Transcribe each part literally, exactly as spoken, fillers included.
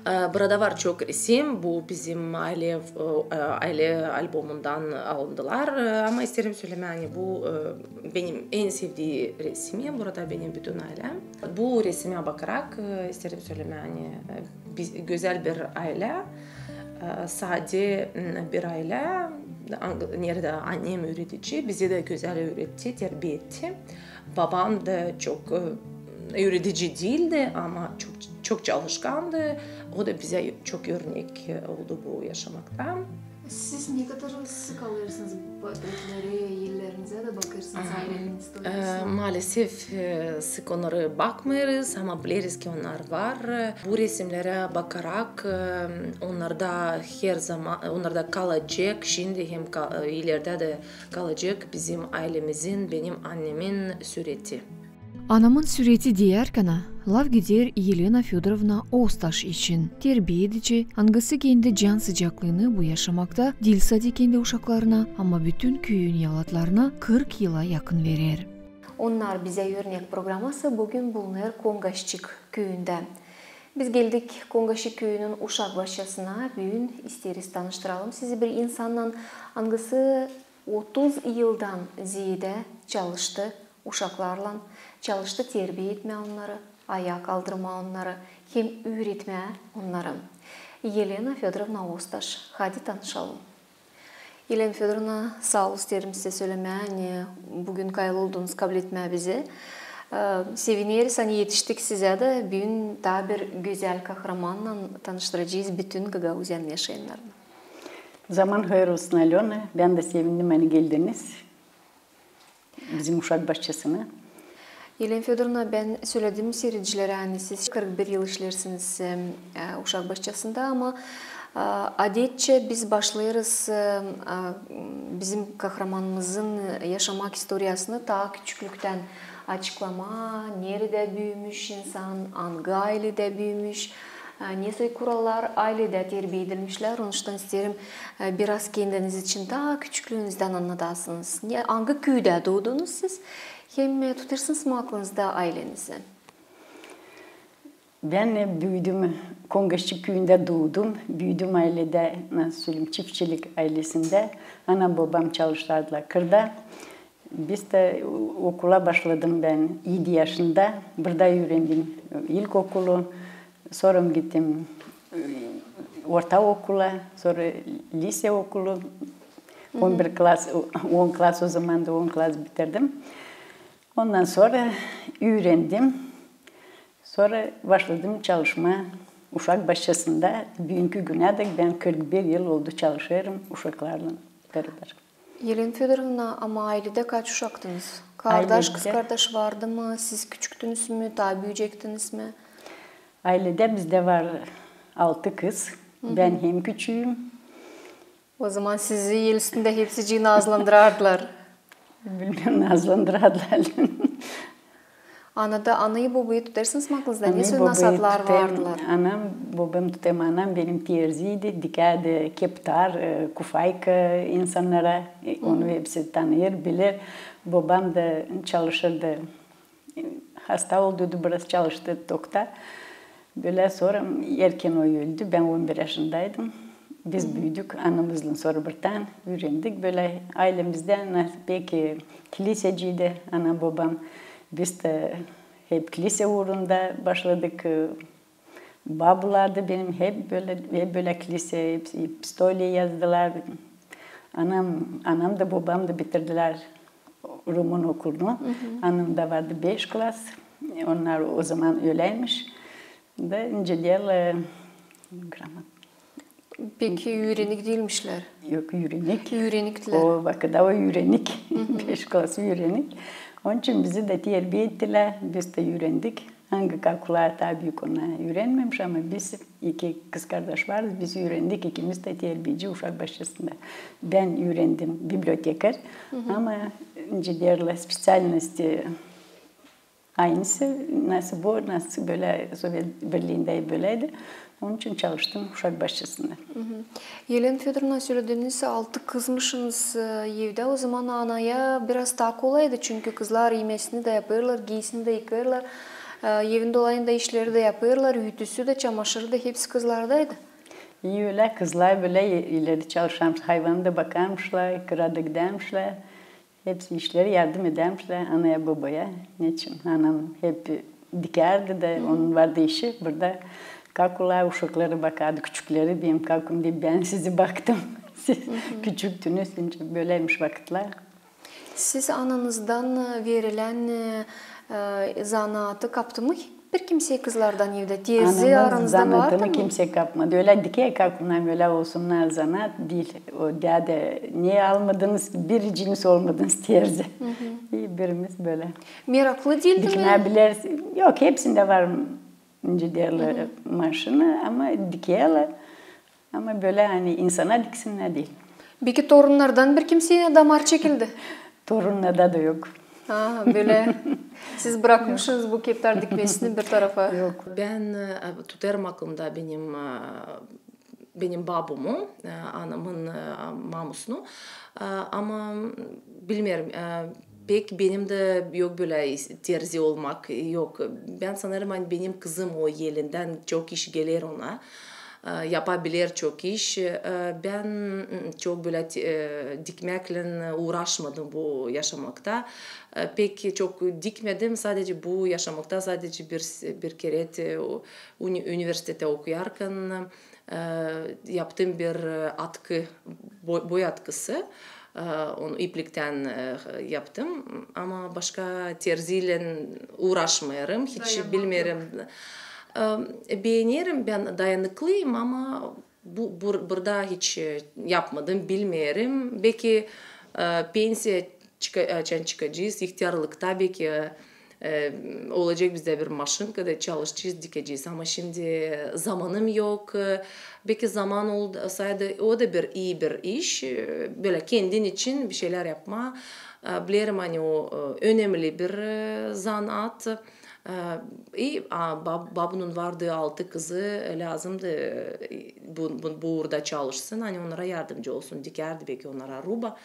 E, burada var çok resim, bu bizim aylä, e, aylä albomundan alındılar. E, ama isteerim sölemää, ani bu, e, benim en sevdii resimi, burada benim bütün ayläm. Bu resimä bakarak, e, isteerim sölemää, ani, e, biz, gözäl bir aylä, e, sade, m, bir aylä, ang-, neredä annem üüretici, bizi dä gözäl üüretti, terbiyä etti. Babam da çok, e, üüretici diildi, ama çok, çok çalışkandı. O da bizä çok örnek oldu bu yaşamakta. Siz ne kadar sık alêrsınız portreleri, illerinizä dä bakêrsınız, ayleniz? E, maalesef, e, sık onnarı bakmêêrız, ama bileriz ki, onnar var. Bu resimnerä bakarak, e, onnarda her zaman, onnarda kalacek, şindi hem ka-, e, ilerdä dä kalacek bizim aylemizin, benim annemin süreti. Anamın süreti deyärkän, laf gider Elena Födorovna Ostaş için. Terbiä edici, angısı kendi can sıcaklıını bu yaşamakta diil sade kendi uşaklarına, ama bütün küüyün yalatlarına kırk yıla yakın verer. Onnar bizä örnek programası büün bulunêr Kongaşçık küüyündä. Biz geldik Kongaşçık küüyünün uşak başçasına. Büün isteeriz tanıştıralım sizi bir insannan, angısı otuz yıldan zeedä çalıştı uşaklarlan, çalıştı terbiä etmää onnarı, ayaa kaldırmaa onnarı hem üüretmää onnarı. Elena Födorovna Ostaş. Hadi tanışalım. Elena Födorovna, saa olun isteerim sizä sölemää, ani büün kayıl oldunuz kabletmää bizi. E, sevineriz, ani etiştik sizä dä. Büün taa bir gözäl kahramannan tanıştıracez bütün Gagauziyanın yaşayannarını. Zaman hayır olsun, Alöna. Bän dä sevindim, ani geldiniz bizim uşak başçasına. Elena Födorovna, bän söledim siiredicilerä, ani siz kırk bir yıl işleersiniz, e, uşak başçasında, ama, e, adetçä biz başlêêrız, e, e, bizim kahramanımızın yaşamak istoriyasını taa küçüklüktän açıklamaa, neredä büümüş insan, angı ayledä büümüş, e, ne soy kurallar ayledä terbiä edilmişlär. Onuştan isteerim, e, biraz kendiniz için taa küçüklüünüzdän annadasınız. Ne, angı küüdä duudunuz siz? Hem, e, tutêrsınız mı aklınızda aylenizi? Bän, e, büüdüm, Kongaşçık küüyündä duudum. Büüdüm ayledä, nasıl söleyim, çiftçilik aylesindä. Anam-bobam çalışardılar kırda. Biz dä, o-, okula başladım bän edi yaşında. Burada üürendim ilkokulu. Sora gittim, e, orta okula, sora lise okulu. On bir klas, on klas o zaman da, on klas bitirdim. Ondan sora üürendim. Sora başladım çalışmaa uşak başçasında. Büünkü günä dek bän kırk bir yıl oldu çalışêrım uşaklarlan barabar. Elena Födorovna, ama ayledä kaç uşaktınız? Kardaş, kızkardaş vardı mı? Siz küçüktünüz mü? Taa büüyecektiniz mi? Ayledä bizdä var altı kız. Bän en küçüüm. O zaman sizi el üstündä hepsicii nazlandırardılar. Bilmeerim, nazlandırardılar. Anayı, bobayı tutêrsınız mı aklınızda? Ne soy nasatlar vardılar? Anam-bobam tutêrım, anam benim terziydi, dikärdi keptar, e, kufayka insannara, e, onu hepsi tanıyır, bilir. Bobam da çalışırdı. Hasta olduydu, biraz çalıştı tokta. Bölä sora erken o öldü. Bän on bir yaşındaydım. Biz büüdük anamızlan sora bir taa, üürendik. Bölä aylemizdä, na, pek, e, kiliseciydi anam-bobam. Biz dä hep kilise uurunda başladık. E, babular da benim hep bölä, hep bölä kilise, hep epistoliya yazdılar. Anam, anam da, bobam da bitirdilär rumun okulunu. Anamda vardı beş klas. Onnar o zaman öläymiş. Da nicä deyärlär, e, gramat- Pek üürenik diilmişlär. Yok, üürenik. Üüreniktilär. O vakıda o üürenik. Beş klas üürenik. Onun için bizi dä terbiä ettilär, biz dä üürendik. Angı kaka taa büük onnar üürenmemiş, ama biz iki kızkardaş varız, biz üürendik ikimiz dä terbiyeci uşak başçasında. Bän üürendim bibliotekar, ama nicä deyärlär, специальность aynısı, nasıl bu, nasıl bölä Sovet Birliindä böläydi. Onun için çalıştım uşak başçasında. Elena Födorovna, sölediniz, altı kızmışınız, e, evdä. O zaman anaya biraz taa kolaydı, çünkü kızlar imesini dä yapêrlar, giisini dä yıkêrlar. E, evin dolayında işleri dä yapêrlar, ütüsü dä, çamaşırı da hepsi kızlardaydı. İi, ölä, kızlar bölä ileri çalışarmış, hayvanı da bakarmışlar, kıra da gidärmişlär. Hepsi işleri yardım edärmişlär anaya, bobaya. Neçin? Anam hep dikärdi dä, onun vardı işi. Burada kakular uşakları bakardı, küçükleri, benim kakum deyip, bän sizi baktım. Siz küçüktünüz, bölä imiş vakıtlar. Siz ananızdan, e, verilän, e, e, zanaatı kaptı mı bir kimsey kızlardan evdä? Terzi aranızda vardı mı? Anamın zanaatını kimsey kapmadı. Ölä dikää kakumnar, ölä olsunnar, zanaat diil. O dä, ne almadınız, biriciniz olmadınız terzi. İi, birimiz bölä. Meraklı diildi mi? Dikmää biler, yok, hepsindä var, nicä deerlär, maşina, ama dikärlär. Ama bölä, ani insana diksinnär, diil. Peki torunnardan bir kimseydä damar çekildi? Torunlarda da yok. Aa, bölä. Siz brakmışınız bu keptar dikmesini bir tarafa. Yok. Bän, e, tutêrım aklımda benim, e, benim babumu, e, anamın, e, mamusunu. E, ama bilmeerim, e, pek benim dä yok bölä is-, terzi olmak, yok. Bän sanêrım, ani benim kızım o elindän çok iş geler ona. E, yapabilir çok iş. E, bän, m, çok bölä te-, e, dikmäklän uuraşmadım bu yaşamakta. E, pek çok dikmedim, sadece bu yaşamakta, sadece bir s-, bir kerä te-, o, uni-, universitettä okuyarkan, e, yaptım bir, e, atkı, boy, boy atkısı. E, onu ipliktän, e, yaptım. Ama başka terziylän uuraşmêêrım, hiç bilmeerim. E, beenerim, bän dayanıklıyım, ama bu, bur-, burada hiç, e, yapmadım, bilmeerim. Belki, e, pensiya çıka-, açan çıkacez, ihtärlıkta belki, e, olacek bizdä bir maşinka da çalışacez, dikecez. Ama şindi zamanım yok. Belki zaman olsaydı, o da bir ii bir iş. E, bölä kendin için bir şeylär yapmaa. E, bilerim, ani o, e, önemli bir, e, zanaat. E, i, a, bab-, babunun vardı altı kızı, lääzımdı, e, bu, bu, bu uurda çalışsın, ani onnara yardımcı olsun, dikärdi belki onnara ruba.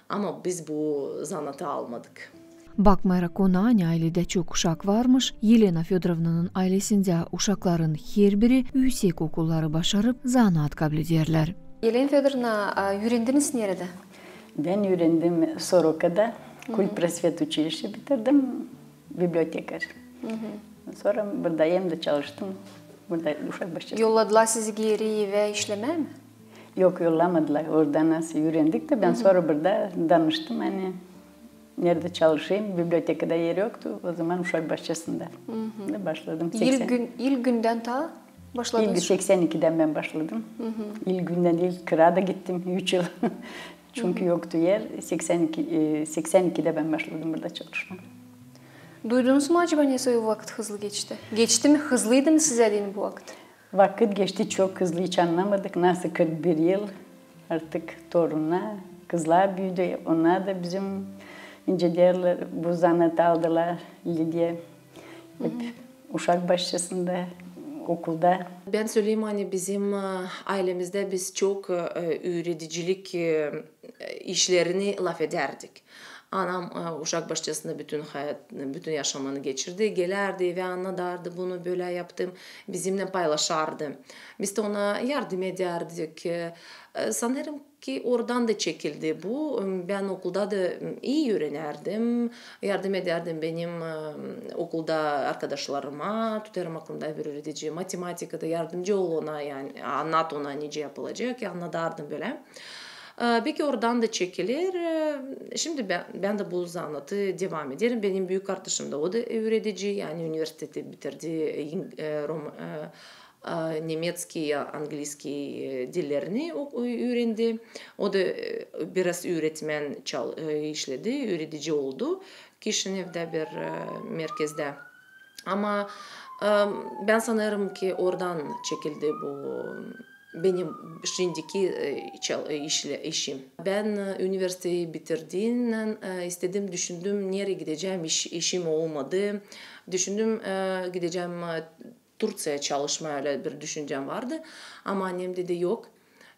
Ama biz bu zanaatı almadık. Bakmayararak ona, ani ayledä çok uşak varmış, Elena Födorovnanın aylesindä uşakların herbiri üüsek okulları başarıp zanaat kablederlär. Elena Födorovna, a, üürendiniz neredä? Bän üürendim Sorokada, Культпросвет училище bitirdim, bibliotekar. Sora burada hem dä çalıştım, burada uşak başçasında. Yolladılar sizi geeri evä işlemää mi? Yok, yollamadılar. Orada nasıl üürendik dä, bän sora burada danıştım, ani neredä çalışayım, bibliotekada er yoktu, o zaman uşak başçasında da başladım. İlk gün, ilk gündän taa başladınız? İlk seksän ikidän bän başladım. İlk gündän ilk kıra da gittim, üç yıl. Çünkü yoktu er. Seksän iki, e, seksän ikidä bän başladım burada çalışmaa. Duydunuz mu acaba, nesoy vakıt hızlı geçti? Geçti mi, hızlıydı mı sizä deyni bu vakıt? Vakıt geçti çok hızlı, hiç annamadık, nasıl kırk bir yıl artık torunnar, kızlar büüdü, onnar da bizim, nicä deerlär, bu zanaatı aldılar, Lidiya. Hep uşak başçasında, okulda. Bän söleyim, ani bizim, e, aylemizdä biz çok, e, üüredicilik, e, işlerini lafedärdik. Anam, e, uşak başçasında bütün hayat, bütün yaşamını geçirdi. Gelärdi evä, annadardı, bunu bölä yaptım. Bizimnän paylaşardı. Biz dä ona yardım edärdik. E, sanêrım ki, oradan da çekildi bu. Bän okulda da ii üürenärdim. Yardım edärdim benim, e, okulda arkadaşlarıma. Tutêrım aklımda bir üüredici. Matematikada yardımcı ol ona, yani, annat ona, nicä yapılacek, annadardım bölä. E, belki oradan da çekiler. E, şindi bän, bän dä bu zanaatı devam ederim. Benim büük kardaşım da, o da üüredici, yani universiteti bitirdi, e, ing-, e, rom-, e, e, nemetskiy, angliskiy, e, dillerini ok-, üürendi. O da, e, biraz üüretmän çal-, e, işledi, üüredici oldu Kişinevdä bir, e, merkezdä. Ama, e, bän sanêrım ki, oradan çekildi bu benim şindiki, e, çal-, e, işle-, işim. Bän, e, universiteyi bitirdiimnän, e, istedim, düşündüm, nereyi gidecäm, iş, işim olmadı. Düşündüm, e, gidecäm, e, Turţiyaya çalışmaa, ölä bir düşüncäm vardı. Ama annem dedi, yok,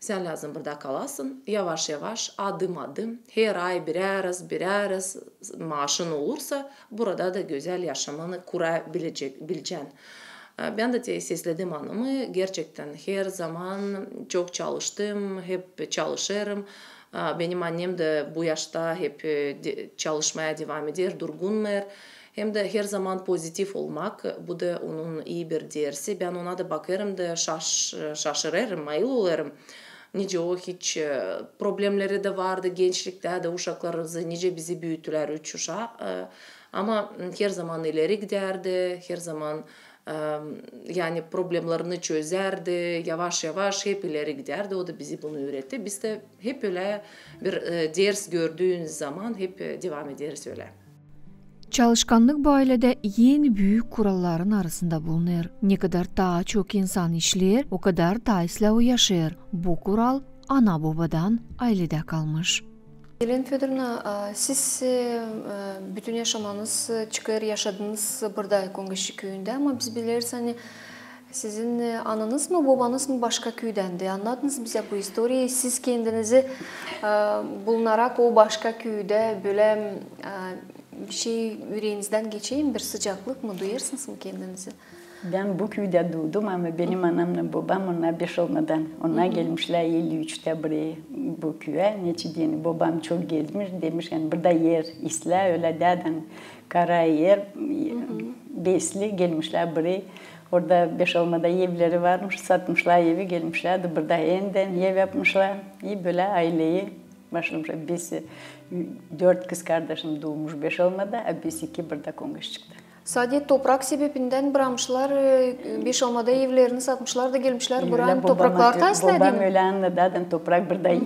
Sän lääzım burada kalasın, yavaş-yavaş, adım-adım, her ay birär az, birär az maaşın olursa, burada da gözäl yaşamanı kurabilecekcän. E, bän dä te-, sesledim anamı, gerçekten her zaman çok çalıştım, hep çalışêrım. E, benim annem dä bu yaşta hep, e, de-, çalışmaya devam eder, durgunmêêr. Hem dä her zaman pozitiv olmak, bu da onun ii bir dersi. Bän ona da bakêrım da şaş-, şaşırêrım, mayıl olêrım. Nicä o hiç, e, problemleri dä vardı gençliktä dä, uşaklarımızı, nicä bizi büüttülär üç uşaa. E, ama her zaman ileri gidärdi, her zaman, e, yani problemlerini çözärdi, yavaş-yavaş hep ileri gidärdi. O da bizi bunu üüretti. Biz dä hep ölä bir, e, ders gördüün zaman hep, e, devam ederiz ölä. Çalışkanlık bu ayledä en büük kuralların arasında bulunêr. Ne kadar taa çok insan işleer, o kadar taa islää o yaşêêr. Bu kural ana-bobadan ayledä kalmış. Elena Födorovna, a, siz, e, e, bütün yaşamanız, e, çıkêr, yaşadınız burada, Kongaççı küüyündä, ama biz bileriz, ani sizin, e, ananız mı, bobanız mı başka küüdändi? Annadınız bizä bu istoriyayı. Siz kendinizi, e, bulunarak o başka küüdä bölä, e, bir şey üreenizdän geçeyim, bir sıcaklık mı, duyêrsınız mı kendinizi? Bän bu küüdä duudum, ama benim anamnan bobam, onnar Beşalmadan. Onnar gelmişlär elli üçtä burayı, bu küüyä. Neçin deyni, bobam çok gezmiş, demiş, yani burada er islää, ölä dä, kara er, besli, gelmişlär burayı. Orada Beşalmada evleri varmış, satmışlar evi, gelmişlär dä burada endän ev yapmışlar. İ bölä ayleyi başlamışlar. Biz, e, dört kızkardaşım duumuş Beşalmada, a biz iki burada Kongaççıkta. Sade toprak sebebindän brakmışlar, e, Beşalmada evlerini satmışlar da gelmişlär bura. Ölä, topraklardan islää deyni. Bobam ölä annadı, toprak burada ii.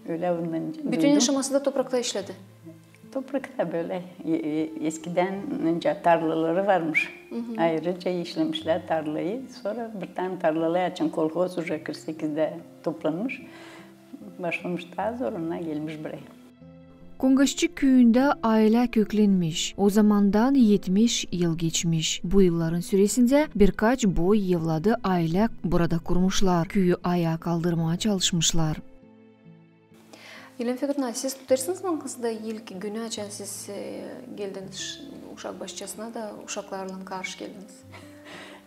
Ölä ondan. Bütün yaşaması da toprakta işledi. Toprakta bölä, e, e, eskidän öncä tarlaları varmış. Ayrıca işlemişlär tarlayı. Sora bir tane tarlaları açan kolhoz uje kırk sekizdä toplanmış. Başlamış taa zor, onnar gelmiş burayı. Kongaççı küüyündä aylä köklenmiş. O zamandan etmiş yıl geçmiş. Bu yılların süresindä birkaç boy evladı aylä burada kurmuşlar. Küüyü ayaa kaldırmaa çalışmışlar. Elena Födorovna, siz tutêrsınız mı aklınızda ilk günü, açan siz, e, geldiniz ş-, uşak başçasına da uşaklarlan karşı geldiniz?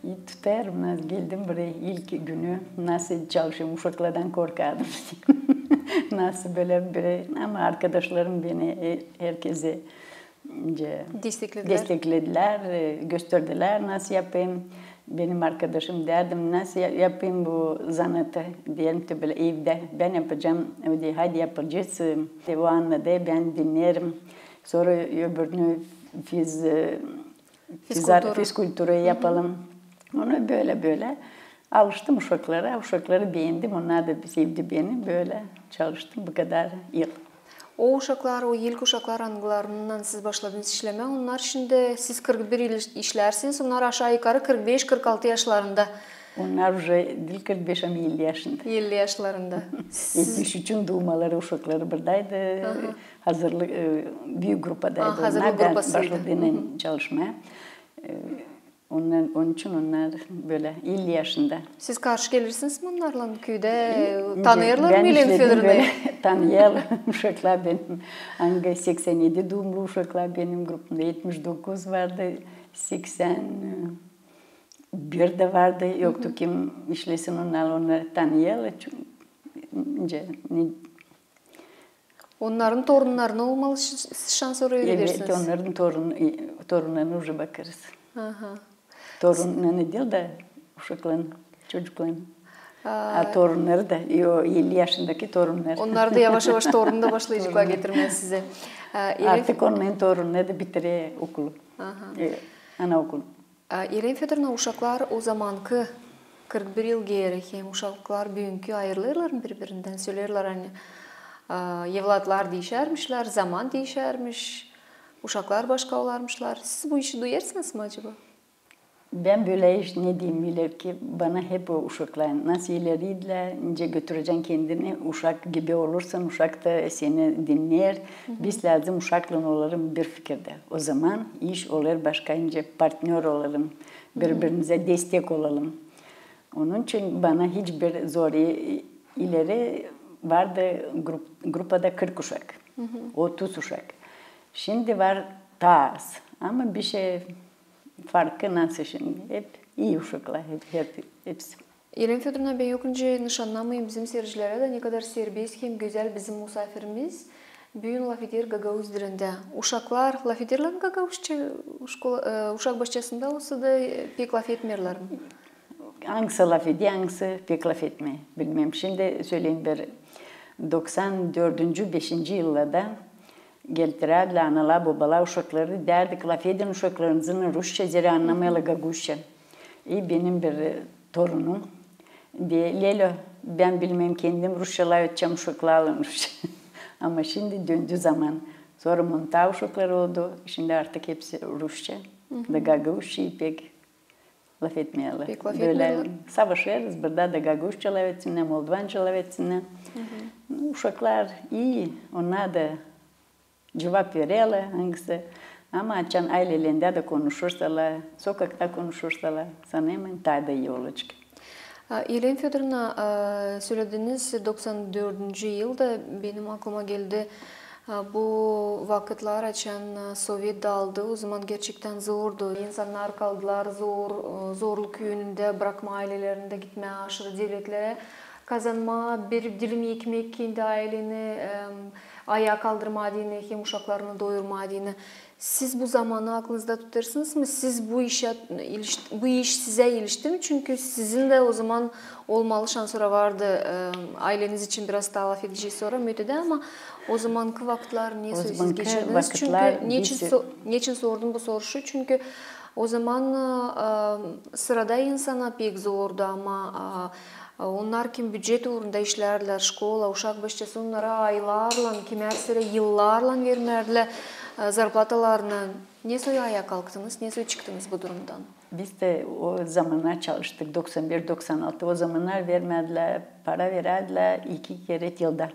E, tutêrım, nasıl geldim burayı ilk günü, nasıl çalışêrım, uşaklardan korkardım. Nasıl bölä bir, ama arkadaşlarım beni, e, herkezi desteklediler, e, gösterdilär, nasıl yapayım. Benim arkadaşım, därdim, nasıl ya-, yapayım bu zanaatı, deerim, te bölä evdä bän yapacam. O deer, hadi yapacez. E, o annadı, bän dinerim. Sora öbürünü fiz-, e, fizkultura yapalım. Onu bölä-bölä alıştım uşaklara, uşakları beendim, onnar da sevdi beni, bölä çalıştım bu kadar yıl. O uşaklar, o ilk uşaklar, angılarınnan siz başladınız işlemää, onnar şindi, siz kırk bir yıl iş-, işlärsiniz, onnar aşaa-yukarı kırk beş, kırk altı yaşlarında. Onnar uje diil kırk beş, ama elli yaşında. Elli yaşlarında. Etmiş üçün duumaları uşakları buradaydı. Hazırlık, e, büük grupadaydı. Hazırlık grupasıydı. Onnar bän başladıynan çalışmaa. E, Ondan, onun için onnar bölä elli yaşında. Siz karşı gelirsiniz mi onnarlan küüdä? Tanıyêrlar mı Elena Födorovnayı? Tanıyêrlar. Uşaklar benim, angı seksän edi duumlu uşaklar benim grupamda, etmiş dokuz vardı, seksän bir dä vardı, yoktu kim işlesin, onnar, onnarı tanıyêrlar. Çünkü, ne, Onnarın torunnarını olmalı ş-, şans oraya gidersiniz. Evet, onnarın torun-, e, torunnarını uje bakêrız. Torunnarını diil dä, uşaklarını, çocuklarını. A torunnarı da, e, o elli yaşındaki torunnar. Onnar da yavaş-yavaş torun da başlayaceklar getirmää sizä. Artık onnarın torunnarı da bitirer okulu. E, anaokulu. A, Elena Födorovna, uşaklar o zamankı kırk bir yıl geeri hem uşaklar büünkü ayırılêrlar mı biri-birindän? Söleerlär, ani, a, evlatlar diişärmişlär, zaman diişärmiş, uşaklar başka olarmışlar. Siz bu işi duyêrsınız mı acaba? Bän bölä iş, ne deyim, ilerki bana hep o uşaklar nasıl ileriydiler, nicä götürecän kendini, uşak gibi olursan, uşak da seni dinleer. Biz lääzım uşaklan olalım bir fikirdä. O zaman iş olêr başka, nicä partnör olalım, biri-birimizä destek olalım. Onun için bana hiç bir zor, e, İleri vardı grup-, grupada kırk uşak, otuz uşak. Şindi var taa az. Ama bişey farkı nasıl şindi? Hep ii uşaklar, hep, hep, hepsi. Elena Födorovna, bän yok nicä nışannamayım bizim siircilerä dä, ne kadar serbest hem gözäl bizim musaafirimiz. Büün lafeder gagauz dilindä. Uşaklar lafederlär mi gagauzça, şkola, e, uşak başçasında olsa da, e, pek lafetmeerlär mi? Angısı lafeder, angısı pek lafetmeer, bilmeerim. Şindi söleyim bir doksan dördüncü, beşinci yıllarda geltirärdilär analar, bobalar uşakları, deerdik: lafedin uşaklarınıznan rusça, zerä annamêêrlar gagauzça. E, benim bir, e, torunum deer: Lelö, bän bilmeerim kendim rusça lafedecäm, uşaklarlan rusça. Ama şindi döndü zaman. Sora onun taa uşakları oldu, şindi artık hepsi rusça. Da gagauzça pek lafetmeerlär. Pek lafetmeerlär. Bölä savaşêrız, burada da gagauzça lafetsinnär, moldovanca lafetsinnär. Uşaklar ii, onnar da cuvap vererlär, angısı. Ama açan aylelerindä dä konuşursalar, sokakta konuşursalar, sanêrım, taa da ii olacek. A, Elena Födorovna, a, sölediniz doksan dördüncü yılda, benim aklıma geldi, a, bu vakıtlar, açan, a, Sovet daaldı, o zaman gerçektän zordu. İnsannar kaldılar zor, e, zorluk önündä, brakmaa aylelerindä, gitmää aşırı devletlerä, kazanmaa bir dilim ekmek kendi ayleni, em, ayaa kaldırmaa deyni hem uşaklarını doyurmaa deyni. Siz bu zamanı aklınızda tutêrsınız mı? Siz bu işä iliş-, bu iş sizä ilişti mi? Çünkü sizin dä o zaman olmalı şansora vardı, e, ayleniz için biraz taa lafedecez sora, mütedä, ama o zamankı vakıtlar nesoy siz geçirdiniz? Çünkü neçin so-, neçin sordum bu soruşu? Çünkü o zaman, e, sırada insana pek zordu, ama, e, onnar, kim bücet uurunda işlärdilär, şkola, uşak başçası, onnara aylarlan, kimär sırada yıllarlan vermärdilär, e, zarplatalarını. Nesoy ayaa kalktınız, nesoy çıktınız bu durumdan? Biz dä o zamannar çalıştık, doksan bir, doksan altı, o zamannar vermärdilär, para verärdilär iki kerä yılda.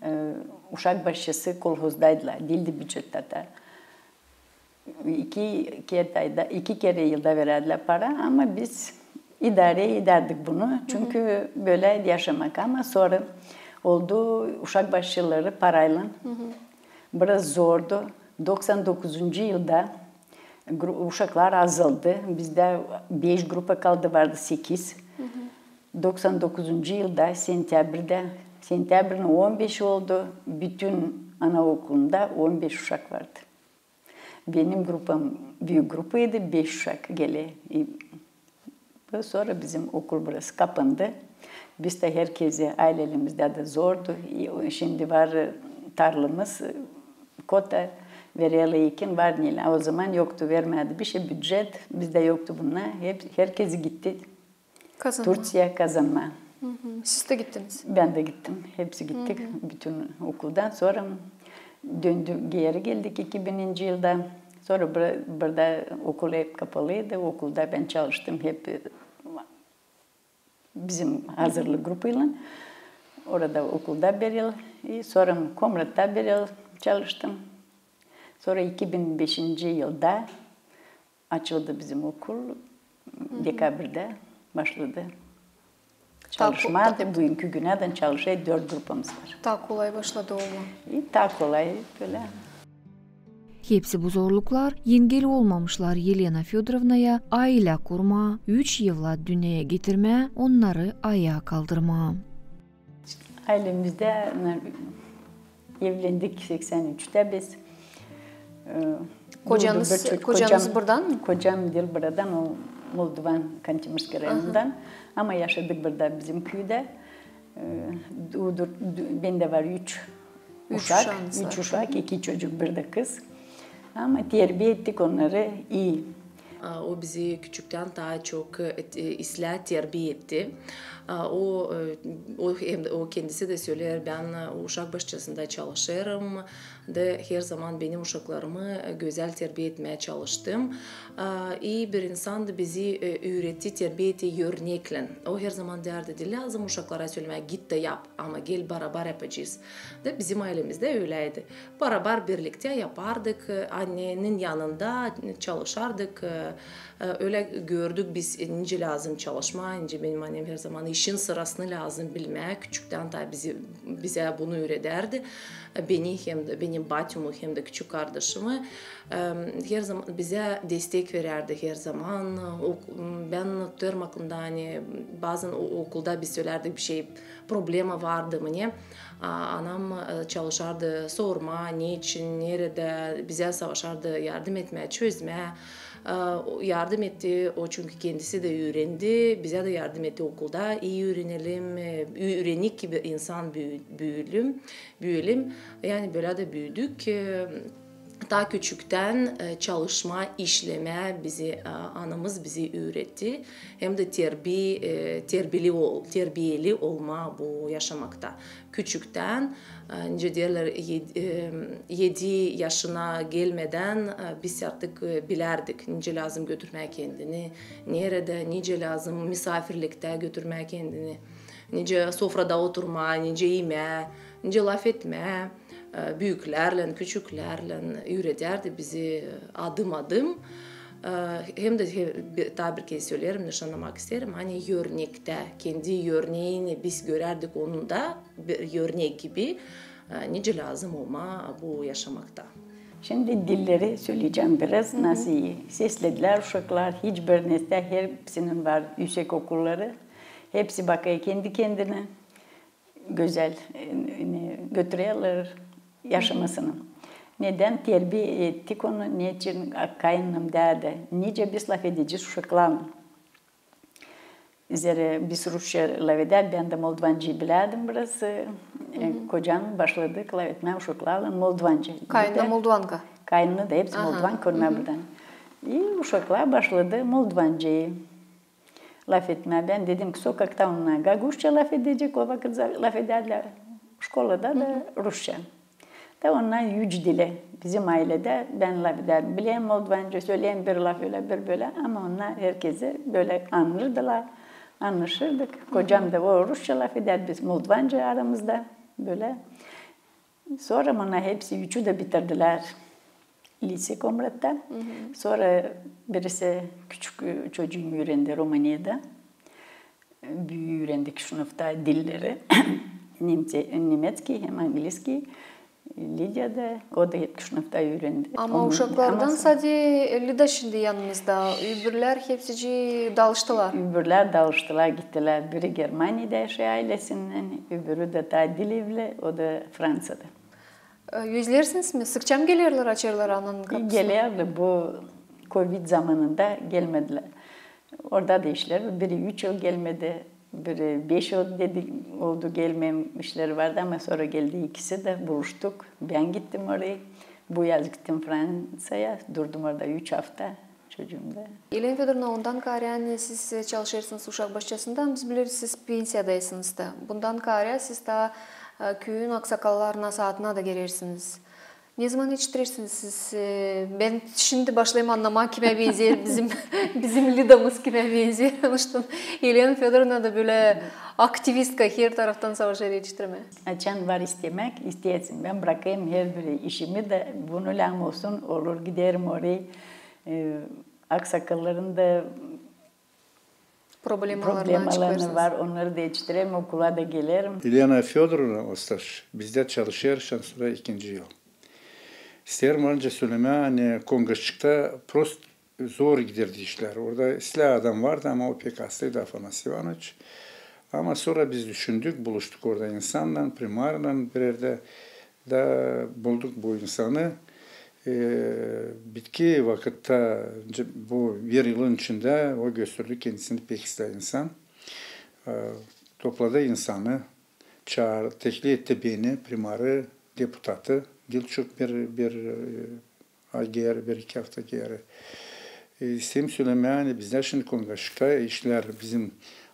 E, uşak başçası kolhozdaydılar, diildi bücetä dä. İki kerä ayda, iki kerä yılda verärdilär para, ama biz idaarä edärdik bunu, çünkü bölä yaşamak. Ama sora oldu uşak başçaları paraylan biraz zordu. Doksan dokuzuncu yılda gru-, uşaklar azaldı. Bizdä beş grupa kaldı, vardı sekiz. Doksan dokuzuncu yılda sentябрьdä, sentябрьnin on beşi oldu, bütün anaokulunda on beş uşak vardı. Benim grupam büük grupaydı, beş uşak geler. E, sora bizim okul burası kapandı. Biz dä herkezi, aylemizdä dä zordu. E, o, şindi var, e, tarlamız, e, kota vererlär, ekin var, neylär. O zaman yoktu, vermärdi bişey bücet, bizdä yoktu bunnar. Hep, herkezi gitti Turţiyaya kazanmaa. Siz dä gittiniz? Bän dä gittim. Hepsi gittik. Bütün okuldan. Sora döndü, geeri geldik iki bininci yılda. Sora bura-, burada okul hep kapalıydı. Okulda bän çalıştım hep, e, bizim hazırlık grupaylan. Orada okulda bir yıl. E, sora Komratta bir yıl çalıştım. Sora iki bin beşinci yılda açıldı bizim okul. Dekabrdä başladı çalışmaa. Büünkü günädän çalışêr, dört grupamız var. Taa kolay başladı olmaa. E, taa kolay, bölä. Hepsi bu zorluklar engel olmamışlar Elena Födorovnaya aylä kurmaa, üç evlat dünneyä getirmää, onnarı ayaa kaldırmaa. Aylemizdä, e, evlendik seksän üçtä biz. E, kocanız, kocanız buradan mı? Kocam diil buradan, o Moldovan, Kantimirskaya rayonundan. Ama yaşadık burada bizim küüdä. E, bendä var üç uşak, üç uşak, iki çocuk, bir dä kız. Ama terbiä ettik onnarı ii. A, o bizi küçüktän taa çok, e, islää terbiä etti. A, o, e, o, hem, o kendisi dä söleer, bän, e, uşak başçasında çalışêrım da her zaman benim uşaklarımı, e, gözäl terbiä etmää çalıştım. A, ii bir insandı, bizi, e, üüretti, terbiä etti örneklän. O her zaman deerdi, diil lääzım uşaklara sölemää, git dä yap, ama gel, barabar yapacez. Da bizim aylemizdä öläydi. Barabar birliktä yapardık, e, annenin yanında çalışardık, e, E, ölä gördük biz, e, nicä lääzım çalışmaa, nicä benim annem herzaman işin sırasını lääzım bilmää. Küçüktän taa bizi, bizä bunu üüredärdi. E, beni hem dä, benim batümü hem dä küçük kardaşımı. E, herzaman bizä destek verärdi herzaman. O, bän tutarım aklımda, ani bazan o-, okulda biz sölärdik bişey, problema vardı mı ne. A, anam, e, çalışardı sormaa, neçin, neredä, bizä savaşardı yardım etmää, çözmää. E, o yardım etti, o çünkü kendisi dä üürendi, bizä dä yardım etti okulda, ii üürenelim, e, üürenik gibi insan büü-, büüyelim, büüyelim. Yani bölä dä büüdük. E, taa küçüktän, e, çalışmaa, işlemää bizi, e, anamız bizi üüretti. Hem dä terbi-, e, terbili ol-, terbiyeli olmaa bu yaşamakta. Küçüktän, e, nicä deerlär, ed-, e, edi yaşına gelmedän, e, biz artık, e, bilärdik, nicä lääzım götürmää kendini, neredä, nicä lääzım misaafirliktä götürmää kendini, nicä sofrada oturmaa, nicä imää, nicä lafetmää. E, büüklärlän, küçüklärlän üüredärdi bizi adım-adım. E, hem dä he-, bi-, taa bir kerä söleerim, nışannamak isteerim, ani örnektä, kendi örneeni biz görärdik onda, bir örnek gibi, e, nicä lääzım olmaa bu yaşamakta. Şindi dilleri söleyecäm biraz, nasıl sesledilär uşaklar, hiç bir nesä, hepsinin var üüsek okulları, hepsi bakêr kendi-kendinä. Gözäl, e, götürerlär yaşamasını. Nedän terbiä ettik onu, neçin kaynanam, dädä, nicä biz lafedecez uşaklarlan. Zerä biz rusça lafedärdik, bän dä moldovancayı bilärdim biraz. E, kocam başladı lafetmää uşaklarlan moldovanca. Kaynana moldovanka? Kaynana da hepsi moldovanka, onnar buradan. İi uşaklar başladı moldovancayı lafetmää. Bän dedim ki, sokakta onnar gagauzça lafedecek, o vakıt za-, lafedärdilär, şkolada da rusça. Da onnar üç dilä. Bizim ayledä bän lafedärdim. Bilerim moldovanca, söleerim bir laf ölä, bir bölä, ama onnar herkezi bölä annardılar, annaşırdık. Kocam da o rusça lafedärdi, biz moldovanca aramızda bölä. Sora onnar hepsi üçü dä bitirdilär lise Komratta. Sora birisi, küçük, e, çocuum üürendi Rumaniyada. Büük üürendi iki sınıfta dilleri. Немецкий hem английский. Lidiya da, o da iki sınıfta üürendi. Ama uşaklardan sade Lida şindi yanınızda, öbürlär hepsicii daalıştılar. Öbürlär daalıştılar, gittilär. Biri Germaniyada yaşêêr aylesindän, öbürü dä taa dil evli, o da Franţiyada. E, gözlersiniz mi? Sıkça mı gelerlär, açêrlar ananın kapısını? Gelerlär. Bu kovid zamanında gelmedilär. Orada da işleri, biri üç yıl gelmedi, biri beş yıl dedi, oldu gelmemişleri vardı, ama sora geldi ikisi dä, buluştuk. Bän gittim oraya. Bu yaz gittim Franţiyaya, durdum orada üç afta. Çocuum da. Elena Födorovna, ondan kaarä, ani siz, e, çalışêrsınız uşak başçasında, biz bileriz, siz pensiyadaysınız da. Bundan kaarä siz taa, e, küüyün aksakallarına, saatına da gelersiniz. Ne zaman etiştirersiniz siz? E, bän şindi başlayım annamaa, kimä benzeer bizim, bizim Lidamız kimä benzeer. Onuştan Elena Födorovna da bölä aktivistka, her taraftan savaşêr etiştirmää. Açan var istemäk, isteersin. Bän brakêrım herbir işimi dä, bu ne lääzım olsun, olur, giderim oraya. E, aksakalların da problemalarını var, onnarı da etiştirerim, okula da gelerim. Elena Födorovna Ostaş bizdä çalışêr şindi sora ikinci yıl. İsteerim ancak sölemää, ani Kongaçıkta prost zor giderdi işlär. Orada islää adam vardı, ama o pek astaydı, Afanasy İvanoviç. Ama sora biz düşündük, buluştuk orada insannan, primarlan bir erdä. Da bulduk bu insanı. E, bitki vakıtta, bu bir yılın içindä o gösterdi kendisini pek islää insan. E, topladı insanı, çaar-, teklif etti beni, primarı, deputatı, diil çok bir, bir, e, ay geeri, bir-iki afta geeri. E, isteerim sölemää, ani bizdä şindi Kongaçıkta işlär bizim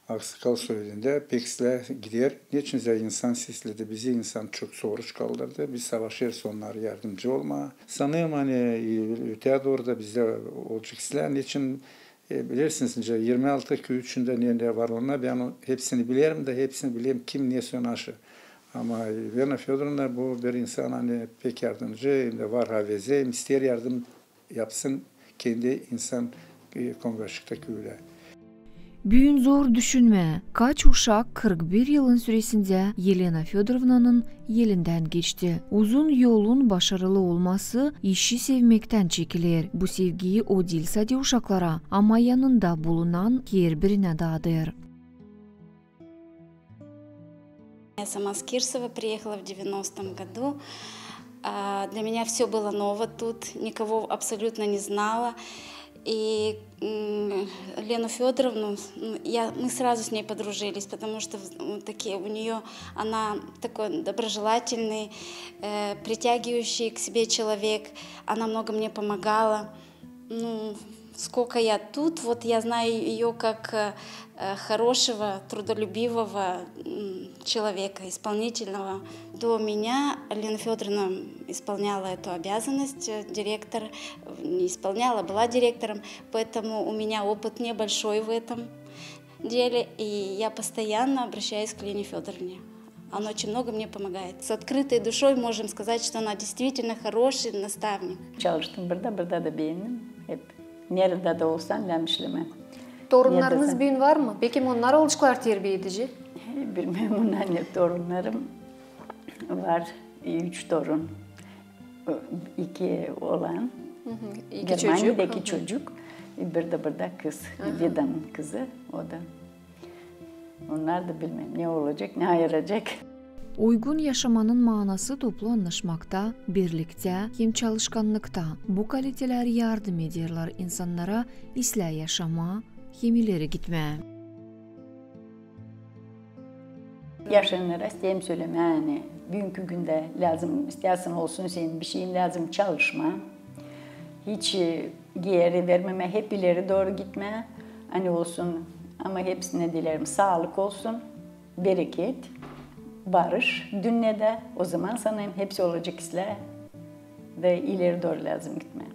aksakal soyunda pek islää gider. Neçin zerä insan sesledi bizi, insan çok soruş kaldırdı. Biz savaşêrız onnara yardımcı olmaa. Sanêrım, ani, e, ötää dooru da bizdä olacek islää. Neçin, e, bilersiniz, nicä irmi altı küüyün içindä ne, ne var onnar. Bän o, hepsini bilerim dä, hepsini bilerim, kim ne sanaşêr. Ama Elena Födorovna bu bir insan, ani pek yardımcı, hem dä var havezi, hem isteer yardım yapsın kendi insan e, Kongaşıktakı ölä. Büün zor düşünmää, kaç uşak kırk bir yılın süresindä Elena Födorovnanın elindän geçti. Uzun yolun başarılı olması işi sevmektän çekiler. Bu sevgiyi o diil sade uşaklara, ama yanında bulunan herbirinä daadır. Я сама с Кирсова, приехала в девяностом году. А, Для меня все было ново тут, никого абсолютно не знала. И м, Лену Федоровну, м, я, мы сразу с ней подружились, потому что в- м, такие у нее, она такой доброжелательный, э, притягивающий к себе человек. Она много мне помогала. Ну, сколько я тут, вот я знаю ее как э, э, хорошего, трудолюбивого м, человека, исполнительного. До меня Лена Федоровна исполняла эту обязанность, э, директор, э, не исполняла, была директором, поэтому у меня опыт небольшой в этом деле, и я постоянно обращаюсь к Лене Федоровне. Она очень много мне помогает. С открытой душой можем сказать, что она действительно хороший наставник. Çalıştım burada, burada da beğendim. Hep neredä dä olsam, lääzım işlemää. Torunlarınız büün var mı? Peki onnar olaceklar terbiedici? Bilmeerim, onnar ne, torunlarım var, üç torun. İki olan, İki Germaniyada çocuk. iki çocuk, bir dä burada kız, Vidanın kızı, o da. Onnar da bilmeerim, ne olacek, ne ayıracek. Uygun yaşamanın maanası toplu annaşmakta, birliktä hem çalışkannıkta. Bu kalitelär yardım ederlär insannara islää yaşamaa hem ileri gitmää. Yaşayannara isteerim sölemää, ani büünkü gündä lääzım, isteersin olsun senin bir şeyin, lääzım çalışmaa. Hiç e, geeri vermemää, hep ileri dooru gitmää. Ani olsun, ama hepsinä dileerim saalık olsun, bereket, barış dünnedä. O zaman sanêrım hepsi olacek islää da ileri dooru lääzım gitmää.